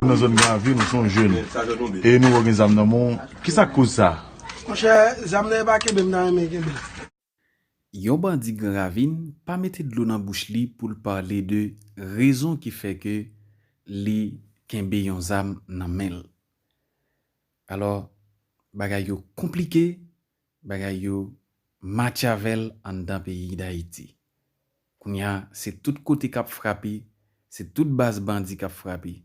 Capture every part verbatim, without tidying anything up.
Nan zòn Gran Ravin, ou se yon jèn. E nou wè w gen zam nan men w. Kisa k koz sa? Monchè, zam nan e pa kenbe m ta renmen kenbe l. Yon bandi Gran Ravin pa mete dlo nan bouch li pou l pale de rezon ki fè ke li kenbe yon zam nan men l. Alò, bagay yo konplike, bagay yo match avè l anndan peyi Dayiti. Kounye a, se tout kote k ap frape, se tout baz bandi k ap frape.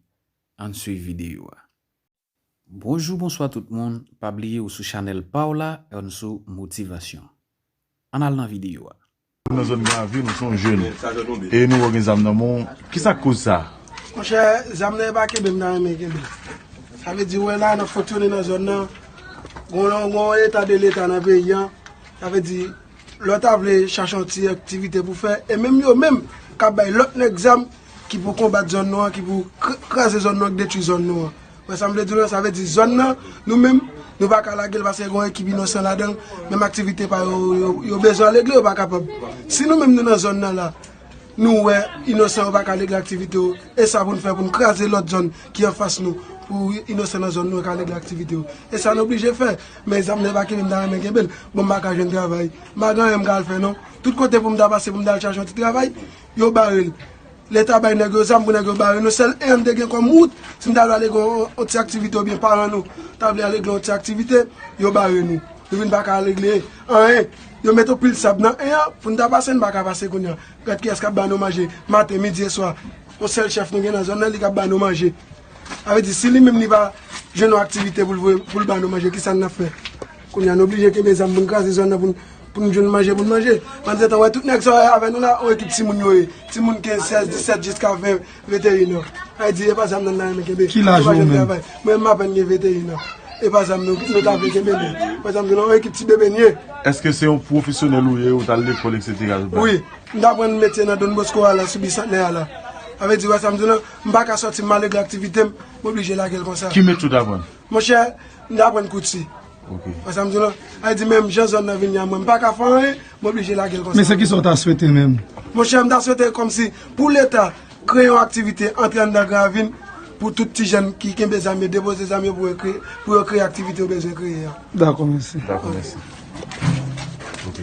Ann swiv videyo a. Bonjou, bonswa tout moun. Pa bliye ou sou chanèl pa w la, Ernso Motivation. Ann al nan videyo a. Nan zòn Gran Ravin, ou se yon jèn. E nou wè w gen zam nan men w. Kisa k koz sa? Monchè, zam nan e pa kenbe m ta renmen kenbe l. Sa vle di, ou wè la, n ap fonksyone nan zòn nan. Gon, gon eta de leta nan peyi a. Sa vle di, lè w ta vle chache yon ti aktivite pou fè, e menm yo menm k ap bay lòt nèg zam ki pou konbat zòn nou an, ki pou kr-, kraze zòn nou an, k detwi zòn nou an. Wè sa m vle di w la, sa vle di zòn nan, nou menm, nou pa ka lage l paske gen yon ekip inosan ladan l, menm aktivite pa yo, yo, yo bezwen regle, yo pa kapab. Si nou menm nou nan zòn nan la, nou wè inosan yo pa ka regle aktivite yo, e sa pou n fè pou n kraze lòt zòn ki anfas nou, pou inosan nan zòn nou yo ka regle aktivite yo. E sa n oblije fè, men zam nan e pa kenbe m ta renmen kenbe l, bon m pa ka jwenn travay, m pa gen anyen m ka al fè non, tout kote pou m ta pase pou m ta al chache yon ti travay, yo bare l. Leta bay nèg yo zam pou nèg yo bare nou. Sèl en an m te gen kòm wout, si m ta vle al regle yon, yon ti aktivite oubyen paran nou ta vle al regle yon ti aktivite, yo bare nou. Nou vin pa ka al regle anyen. Yo mete yon pil sab nan en an pou n ta pase, n pa ka pase kounye a. Gad kiyès k ap ba nou manje maten, midi e swa. Yon sèl chèf nou gen nan zòn nan, li k ap ba nou manje. Sa vle di, si li menm li pa jwenn yon aktivite pou l voye, pou l ba nou manje, kisa n ap fè? Kounye a, n oblije kenbe zam pou n kraze zòn nan, pou n, pou n jwenn manje, pou n manje. Pandan se tan, wè, tout nèg sa yo avè nou la, yon ekip timoun yo ye. Timoun kenz, sèz, disèt, jiska ven, venteyen an. Sa vle di, e pa zam nan n ta renmen kenbe. Ki laj ou menm? Mwen, m apèn gen venteyen an. E pa zam nou, nou ta vle kenbe, non. Pa zam nou, non, yon ekip ti bebe n ye. Èske se yon pwofesyonèl ou ye, ou t al lekòl, etsetera, tout bagay? Wi. M t aprann metye nan Don Bosco a la, sou Bisantnè a la. Sa vle di, wè sa m di w lan, m pa ka sòti, m al regle aktivite m, m oblije lage l konsa. Ki metye w t aprann? Monchè, m t aprann kouti. Ok. Wè sa m di w lan? Sa vle di, menm jan zòn nan vin ye a mwen, m pa ka fè anyen, m oblije lage l konsa. Men se kisa w ta swete menm? Monchè, m ta swete kòmsi pou Leta kreye yon aktivite antre anndan Gran Ravin pou tout ti jèn ki kenbe zam yo, depoze zam yo pou yo kreye, pou yo kreye aktivite yo bezwen kreye a. Dakò, mèsi. Dakò, mèsi.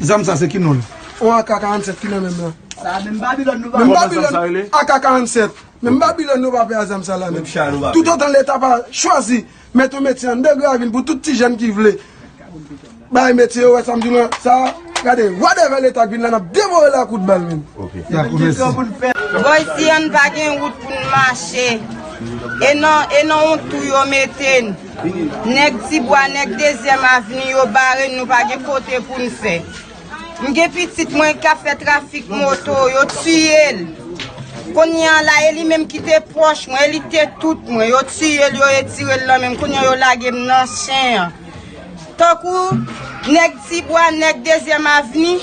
Zam sa se ki non l? Yon A K karannsèt ki nan men m lan. Sa menm Babilòn nou pa... Menm Babilòn, A K karannsèt. Menm Babilòn nou pa pè a zam sa la menm. Toutotan Leta pa chwazi met yon metye anndan Gran Ravin pou tout ti jèn ki vle bay metye yo, wè sa m di w lan, sa, gade, whatever Leta k vin la, n ap devore l a kout bal menm. Dakò, mèsi. Bò isi a n pa gen wout pou n mache. E nan, e nan yon tou yo mete n. Nèg Tibwa, nèg Dezyèm Avni, yo bare n, nou pa gen kote pou n fè. M gen pitit mwen k ap fè trafik moto, yo tiye l. Kounye a la, e li menm ki te pwòch mwen, e li te tout mwen. Yo tiye l, yo retire l nan men m. Kounye a, yo lage m nan chen an. Tankou nèg Tibwa, nèg Dezyèm Avni,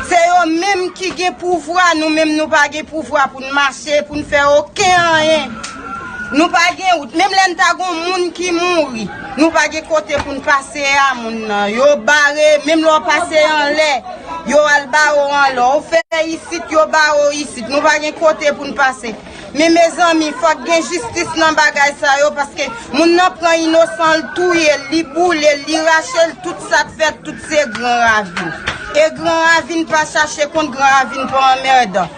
se yo menm ki gen pouvwa, nou menm nou pa gen pouvwa pou n mache, pou n fè okenn anyen. Nou pa gen wout. Menm lè n ta gon moun ki mouri, nou pa gen kote pou n pase a moun nan. Yo bare, menm lè w pase anlè, yo al bare w anlè. Ou fè isit, yo bare w isit. Nou pa gen kote pou n pase. Men mezanmi, fòk gen jistis nan bagay sa yo, paske moun nan pran inosan, l touye l, li boule l, li rache l, tout sa k fèt, tout se Gran Ravin. E Gran Ravin pa chache kont, Gran Ravin pa anmèdan.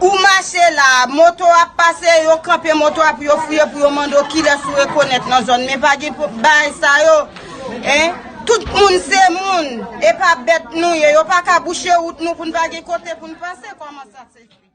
Ou mache la, moto ap pase, yo kanpe moto a pou yo fouye, pou yo mande w kilès ou rekonèt nan zòn. Men pa gen pou, bagay sa yo, en, tout moun se moun, e pa bèt nou ye, yo pa ka bouche wout nou pou n pa gen kote pou n pase, kòman sa se fèt?